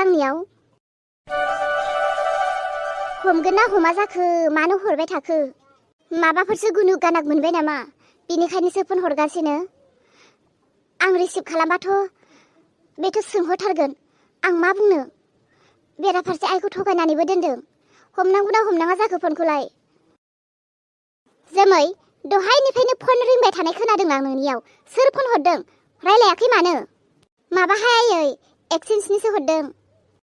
आंनियाव हमगोन ना हमा जाखो मानो हरबाय थाखो माबाफोरसो गुनु गानाक मोनबाय नामा बिनिखायनोसो फन हरगासिनो आं रिसिभ खालामबाथ' बेथ' सोंहरथारगोन आं मा बुंनो बेराफारसे आइखौ थगायनानैबो दोनदों हमनांगौना हमनाङा जाखो फनखौलाय जोमै दहायनिफ्रायनो फन रिंबाय थानाय खोनादों आं नोंनियाव सोर फन हरदों रायलायाखै मानो माबाहाय आयै एक्सचेन्जनिसो हरदों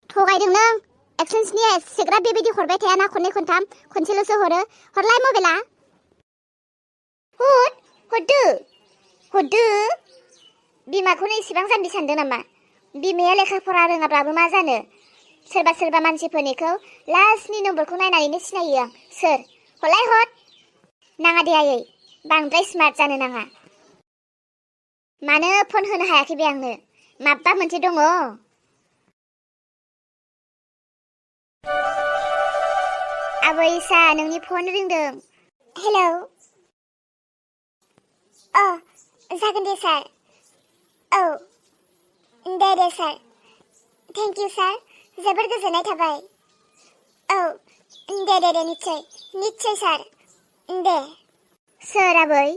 थगायदों नों एक्सचेन्जनि एसेग्राब बेबायदि हरबाय थाया ना खननै खनथाम खनसेल'सो हरो हरलाय मबाइला हरदो बिमाखौनो इसेबां जाम्बि सानदों नामा बिमाया लेखा फरा रोङाब्लाबो मा जानो सोरबा मानसिफोरनिखौ लास्टनि नम्बरखौ नायनानैनो सिनायो आं सोर हरलाय हर नाङा दे आयै बांद्राय स्मार्ट जानो नाङा मानो फन होनो हायाखै बे आंनो माबा मोनसे दङ आबै सा नोंनि फन रिंदों हेलौ जागोन दे सार औ दे सार थेंक इउ सार जोबोर गोजोननाय थाबाय औ दे निस्सय सार दे सोर आबै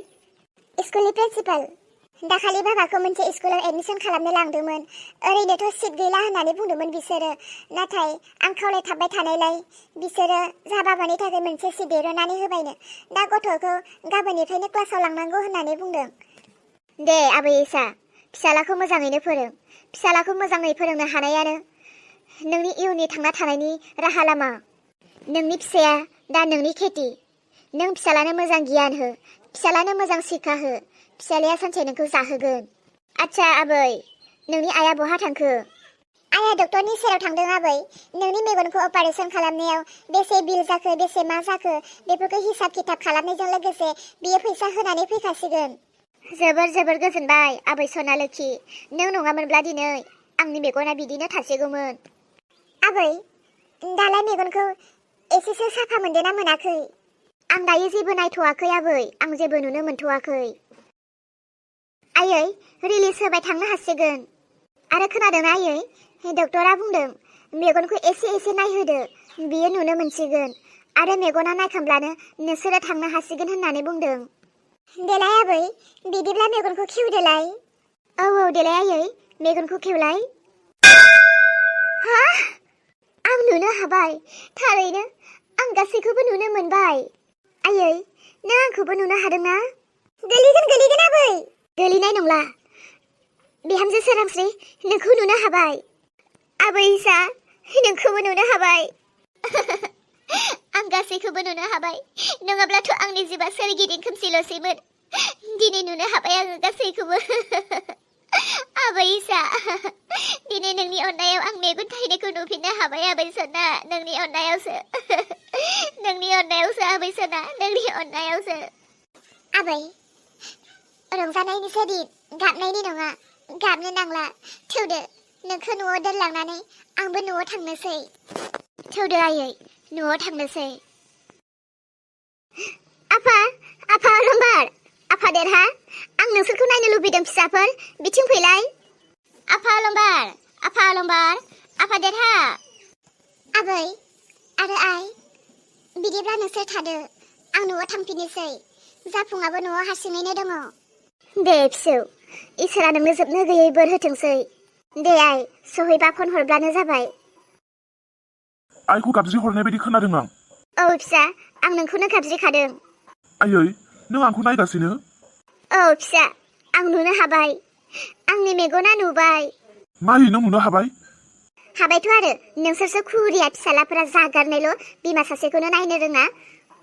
स्कुलनि प्रिन्सिपाल दाखालि बाबाखौ मोनसे स्कुलाव एडमिसन खालामनो लांदोंमोन ओरैनोथ' सिट गैला होननानै बुंदोंमोन बिसोरो नाथाय आं खावलायथाबबाय थानायलाय बिसोरो जा बाबानि थाखाय मोनसे सिट दिरुननानै होबायनो दा गथ'खौ गाबोननिफ्रायनो क्लासाव लांनांगौ होननानै बुंदों दे आबै इसा फिसालाखौ मोजाङैनो फोरों फिसालाखौ मोजाङै फोरोंनो हानायानो नोंनि इयुननि थांना थानायनि राहा लामा नोंनि फिसाया दा नोंनि खेथि नों फिसालानो मोजां गियान हो फिसालानो मोजां शिक्षा हो फिसालाया सानसे नोंखौ जाहोगोन आच्छा आबै नोंनि आइया बहा थांखो आइया डक्टरनि सेराव थांदों आबै नोंनि मेगनखौ अपारेसन खालामनायाव बेसे बिल जाखो बेसे मा जाखो बेफोरखौ हिसाब खिथाब खालामनायजों लोगोसे बियो फैसा होनानै फैखासिगोन जोबोर गोजोनबाय आबै सना लोखि नों नङामोनब्ला दिनै आंनि मेगना बिदिनो थासिगौमोन आबै दालाय मेगनखौ एसेसो साफा मोनदोंना मोनाखै आं दायो जेबो नायथ'वाखै आबै आं जेबो नुनो मोनथ'वाखै आयै रिलिज होबाय थांनो हासिगोन आरो खोनादोंना आयै डक्टरा बुंदों मेगनखौ एसे नायहोदो बियो नुनो मोनसिगोन आरो मेगना नायखांब्लानो नोंसोरो थांनो हासिगोन होननानै बुंदों देलाय आबै बिदिब्ला मेगनखौ खेवदोलाय औ देलाय आयै मेगनखौ खेवलाय हा आं नुनो हाबाय थारैनो आं गासैखौबो नुनो मोनबाय आयै नों आंखौबो नुनो हादोंना गोलैगोन आबै गोलैनाय नंला बिहामजो सोरांस्रि नोंखौ नुनो हाबाय आबै इसा नोंखौबो नुनो हाबाय आं गासैखौबो नुनो हाबाय नङाब्लाथ' आंनि जिबा सोरगिदिं खोमसिल'सैमोन दिनै नुनो हाबाय आङो गासैखौबो आबै इसा दिनै नोंनि अननायाव आं मेगन थाइनायखौ नुफिननो हाबाय आबै सना नोंनि अननायावसो आबै सना नोंनि अननायावसो आबै रंजानायनिसो दिन गाबनायनि नङा गाबनो नांला थौदो नोंखौ न'आव दोनलांनानै आंबो न'आव थांनोसै थौदो आयै न'आव थांनोसै आफा अलंबार आफा देरहा आं नोंसोरखौ नायनो लुबैदों फिसाफोर बिथिं फैलाय आफा अलंबार आफा देरहा आबै आरो आइ बिदिब्ला नोंसोर थादो आं न'आव थांफिननोसै जाफुङाबो न'आव हारसिङैनो दङ दे फिसौ इसोरा नोंनो जोबनो गैयै बोर होथोंसै दे आइ सहैबा फन हरब्लानो जाबाय आइखौ गाबज्रि हरनाय बायदि खोनादों आं औ फिसा आं नोंखौनो गाबज्रिखादों आयै नों आंखौ नायगासिनो औ फिसा आं नुनो हाबाय आंनि मेगना नुबाय मायै नों नुनो हाबायथ' आरो नोंसोरसो खुरिया फिसालाफोरा जागारनायल' बिमा सासेखौनो नायनो रोङा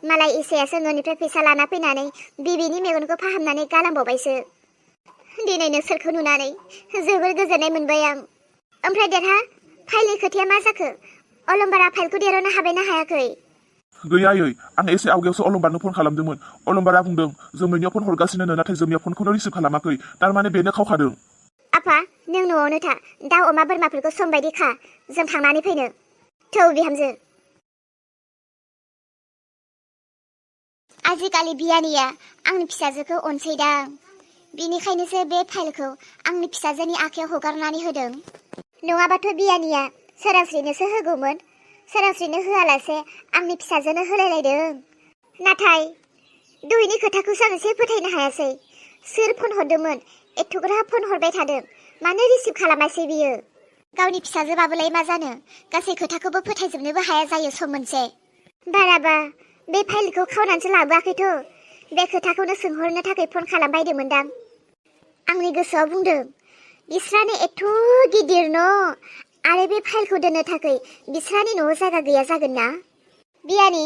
मालाय इसायासो न'निफ्राय फैसा लाना फैनानै बिबिनि मेगनखौ फाहामनानै गालांबावबायसो दिनै नोंसोरखौ नुनानै जोबोर गोजोननाय मोनबाय आं ओमफ्राय देरहा फाइलनि खोथाया मा जाखो अलंबारा फाइलखौ दिहुननो हाबायना हायाखै गैया आयै आं एसे आवगायावसो अलंबारनो फन खालामदोंमोन अलंबारा बुंदों जोमैनियाव फन हरगासिनो नाथाय जोमैया फनखौनो रिसिभ खालामाखै थारमाने बेनो खावखादों आफा नों न'आवनो था दाउ अमा बोरमाफोरखौ सम बायदि खा जों थांनानै फैनो थौ बिहामजो आजिखालि बियानिया आंनि फिसाजोखौ अनसैदां बिनिखायनोसो बे फाइलखौ आंनि फिसाजोनि आखायाव हगारनानै होदों नङाबाथ' बियानिया सोरांस्रिनोसो होगौमोन। सोरांस्रिनो होआलासे आंनि फिसाजोनो होलायलायदों। नाथाय दहायनि खोथाखौसो आं एसे फोथायनो हायासै। सोर फन हरदोंमोन? एथ'ग्राब फन हरबाय थादों, मानो रिसिभ खालामासै बियो? गावनि फिसाजोबाबोलाय मा जानो, गासै खोथाखौबो फोथायजोबनोबो हाया जायो सम मोनसे। बाराबा बे फाइलखौ खावनानैसो लाबोआखैथ'। बे खोथाखौनो सोंहरनो थाखाय फन खालामबायदोंमोनदां। आंनि गोसोआव बुंदों, बिस्रानि एथ' गिदिर न' आरो बे फाइलखौ दोननो थाखाय बिस्रानि न'आव जायगा गैया जागोन ना? बियानि,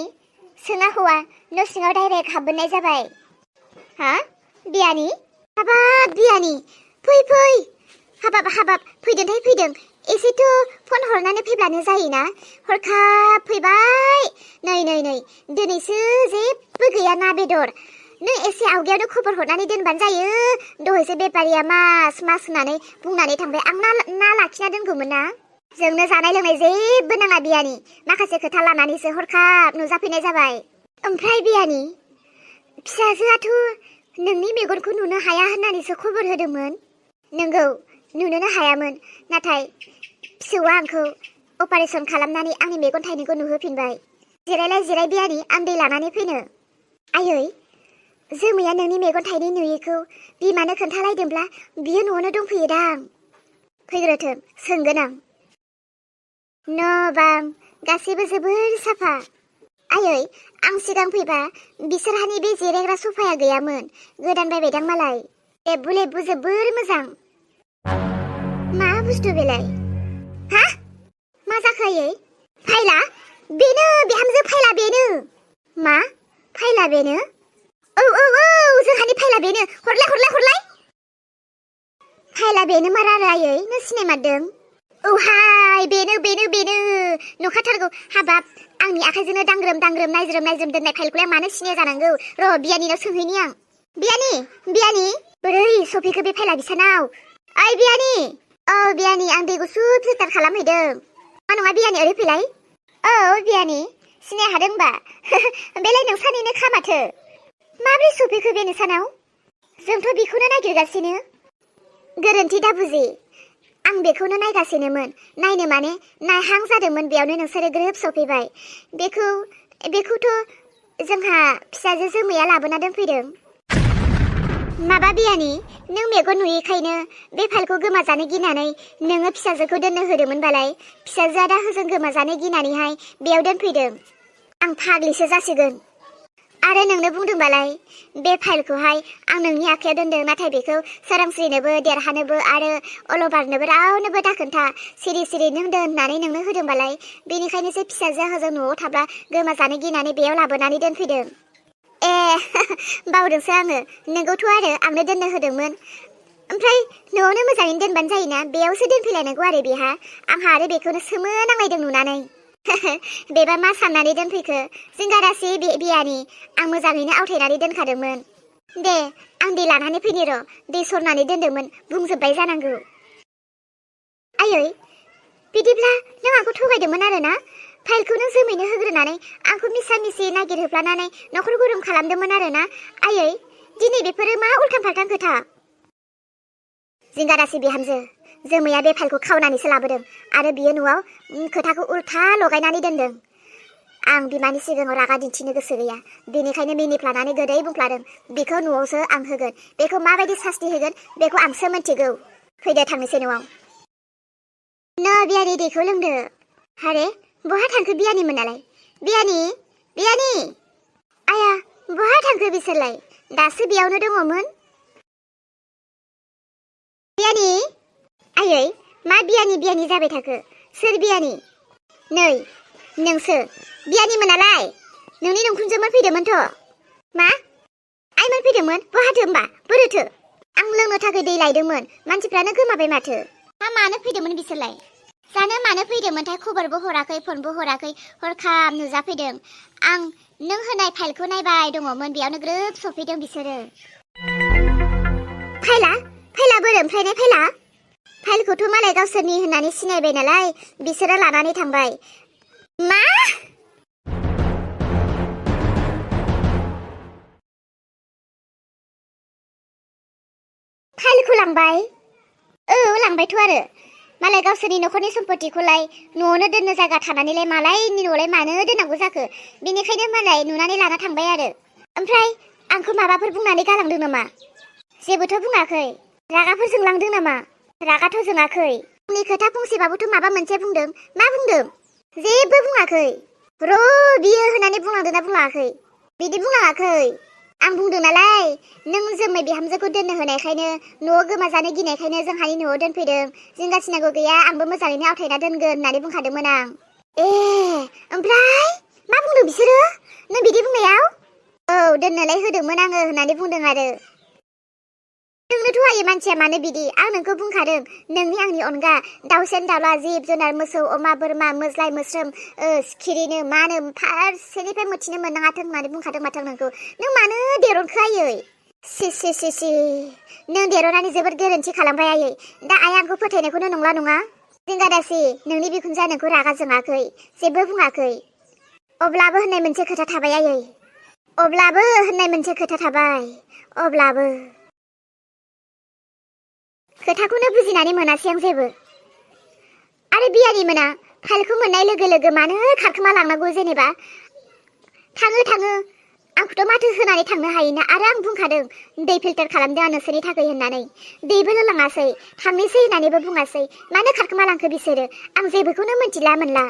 सोङा हौवा न' सिङाव डाइरेक्ट हाबबोनाय जाबाय। हा? बियानि? हाबाब बियानि, फै फै। हाबाब फैदोंथाय फैदों। एसेथ' फन हरनानै फैब्लानो जायोना। हरखाब फैबाय। नै दिनैसो जेबो गैया ना बेदर। नों एसे आवगायावनो खबर हरनानै दोनबानो जायो। दहायसो बेपारिया मास होननानै बुंनानै थांबाय। आं ना लाखिना दोनगौमोन ना। जोंनो जानाय लोंनाय जेबो नाङा बियानि। माखासे खोथा लानानैसो हरखाब नुजाफैनाय जाबाय। ओमफ्राय बियानि, फिसाजोआथ' नोंनि मेगनखौ नुनो हाया होननानैसो खबर होदोंमोन। नोंगौ, नुनोनो हायामोन। नाथाय फिसौआ आंखौ अपारेसन खालामनानै आंनि मेगन थाइनैखौ नुहोफिनबाय। जिराय बियानि, आं दै लानानै फैनो। आयै, जोमैया नोंनि मेगन थाइनै नुयैखौ बिमानो खोन्थालायदोंब्ला बियो न'आवनो दंफैयोदां। फैग्रोथों, सोंगोन आं। न' बां गासैबो जोबोर साफा। आयै, आं सिगां फैबा बिसोरहानि बे जिरायग्रा सफाया गैयामोन। गोदान बायबायदां मालाय। लेबु जोबोर मोजां। मा बुस्थु बेलाय? हा? मा जाखो आयै? फाइला? बेनो बिहामजो, फाइला बेनो। मा? फाइला बेनो? औ जोंहानि फाइला बेनो। हरलाय। फाइला बेनो मार आरो आयै, नों सिनायमारदों? औहाय, बेनो। नखाथारगौ। हाबाब, आंनि आखाइजोंनो दांग्रोम नायज्रोम दोननाय फाइलखौलाय मानो सिनाया जानांगौ? र' बियानिनाव सोंहैनि आं। बियानि, बोरै सफैखो बे फाइला बिसानाव? ओइ बियानि! औ बियानि, आं दै गुसु फिल्टार खालामहैदों। मा नङा बियानि, ओरै फैलाय। औ बियानि, सिनाय हादों होनबा? बेलाय नोंसानिनोखा माथो। माब्रै सफैखो बे नोंसानाव? जोंथ' बेखौनो नागिरगासिनो। गोरोन्थि दा बुजि। आं बेखौनो नायगासिनोमोन। नायनो माने नायहां जादोंमोन, बेयावनो नोंसोरो ग्रोब सफैबाय। बेखौथ' जोंहा फिसाजो जोमैया लाबोना दोनफैदों। माबा बियानि, नों मेगन नुयैखायनो बे फाइलखौ गोमाजानो गिनानै नोङो फिसाजोखौ दोननो होदोंमोनबालाय, फिसाजोआ दा होजों गोमाजानो गिनानैहाय बेयाव दोनफैदों। आं फाग्लिसो जासिगोन। आरो नोंनो बुंदोंबालाय, बे फाइलखौहाय आं नोंनि आखायाव दोनदों, नाथाय बेखौ सोरांस्रिनोबो, देरहानोबो आरो अलबारनोबो रावनोबो दाखोन्था। सिरि नों दोन होननानै नोंनो होदोंबालाय, बेनिखायनोसो फिसाजोआ होजों न'आव थाब्ला गोमाजानो गिनानै बेयाव लाबोनानै दोनफैदों। ए बावदोंसो आङो। नोंगौथ' आरो आंनो दोननो होदोंमोन। ओमफ्राय न'आवनो मोजाङैनो दोनबानो जायोना, बेयावसो दोनफैलायनांगौ आरो बेहा। आंहा आरो बेखौनो सोमोनांलायदों नुनानै। बेबा मा साननानै दोनफैखो? जिंगारासि बियानि, आं मोजाङैनो आवथायनानै दोनखादोंमोन। दे, आं दै लानानै फैनि र'। दै सरनानै दोनदोंमोन, बुंजोब्बाय जानांगौ। आयै, बिदिब्ला नों आंखौ थगायदोंमोन आरो ना? फाइलखौ नों जोमैनो होग्रोनानै आंखौ मिसा नागिरहोफ्लानानै न'खर गरम खालामदोंमोन आरो ना? आयै, दिनै बेफोरो मा उल्थां फाल्थां खोथा? जिंगारासि बिहामजो, जोमैया बे फाइलखौ खावनानैसो लाबोदों आरो बियो न'आव खोथाखौ उल्था लगायनानै दोनदों। आं बिमानि सिगाङाव रागा दिन्थिनो गोसो गैया, बेनिखायनो मिनिफ्लानानै गोदै बुंफ्लादों। बेखौ न'आवसो आं होगोन। बेखौ माबायदि सास्ति होगोन बेखौ आंसो मिन्थिगौ। फैदो थांनोसै न'आव। बियानि, दैखौ लोंदो। हारे, बहा थांखो बियानिमोन नालाय? बियानि! आया, बहा थांखो बिसोरलाय? दासो बेयावनो दङमोन। बियानि! आयै, मा बियानि जाबाय थाखो? सोर बियानि? नै, नोंसो बियानिमोन नालाय? नोंनि नंखुनजोमोन फैदोंमोनथ'। मा? आइमोन फैदोंमोन? बहाथो होमबा? बोरोथो? आं लोंनो थाखाय दै लायदोंमोन। मानसिफ्रानो गोमाबाय माथो। मानो फैदोंमोन बिसोरलाय? जानो मानो फैदोंमोनथाय, खबरबो हराखै, फनबो हराखै, हरखाब नुजाफैदों। आं नों होनाय फाइलखौ नायबाय दङमोन, बेयावनो ग्रोब सफैदों बिसोरो। फाइला बोरो ओमफ्रायलाय फाइला? फाइलखौथ' मालाय गावसोरनि होननानै सिनायबाय नालाय, बिसोरो लानानै थांबाय। मा? फाइलखौ लांबाय? औ, लांबायथ' आरो। मालाय गावसोरनि न'खरनि सम्पतिखौलाय न'आवनो दोननो जायगा थानानैलाय मालायनि न'आवलाय मानो दोननांगौ जाखो? बेनिखायनो मालाय नुनानै लाना थांबाय आरो। ओमफ्राय आंखौ माबाफोर बुंनानै गालांदों नामा? जेबोथ' बुङाखै। रागाफोर जोंलांदों नामा? रागाथ' जोङाखै। आंनि खोथा फंसेबाबोथ' माबा मोनसे बुंदों। मा बुंदों? जेबो बुङाखै। र' बियो होननानै बुंलांदोंना बुङाखै? बिदि बुङाखै। आं बुंदों नालाय, नों जोमै बिहामजोखौ दोननो होनायखायनो, न'आव गोमाजानो गिनायखायनो जोंहानि न'आव दोनफैदों। जिंगासिनांगौ गैया, आंबो मोजाङैनो आवथायना दोनगोन होननानै बुंखादोंमोन आं। ओमफ्राय मा बुंदों बिसोरो? नों बिदि बुंनायाव? औ, दोननोलाय होदोंमोन आङो होननानै बुंदों आरो। नोंनोथ' हायो मानसिया मानो बिदि? आं नोंखौ बुंखादों, नोंनि आंनि अनगा दाउसेन दाउला जिब जुनार मोसौ अमा बोरमा मोज्लाय मोस्रोम सिखिरिनो मानो फारसेनिफ्राय मिथिनो मोननाङाथों होननानै बुंखादों माथो नोंखौ। नों मानो देरनखो आयै? सि नों देरनानै जोबोद गोरोन्थि खालामबाय आयै। दा आइ आंखौ फोथायनायखौनो नंला नङा? जिंगादासि, नोंनि बिखुनजोआ नोंखौ रागा जोङाखै, जेबो बुङाखै। अब्लाबो होननाय मोनसे खोथा थाबाय आयै। अब्लाबो होननाय मोनसे खोथा थाबाय। अब्लाबो खोथाखौनो बुजिनानै मोनासै आं जेबो। आरो बियानि मोना फाइलखौ मोननाय लोगो लोगो मानो खारखोमा लांनांगौ जेनेबा? थाङो आंखौथ' माथो होनानै थांनो हायोना। आरो आं बुंखादों, दै फिल्टार खालामदों आं नोंसोरनि थाखाय होननानै। दैबो लोंलाङासै, थांनोसै होननानैबो बुङासै। मानो खारखोमा लांखो बिसोरो? आं जेबोखौनो मिथिला मोनला।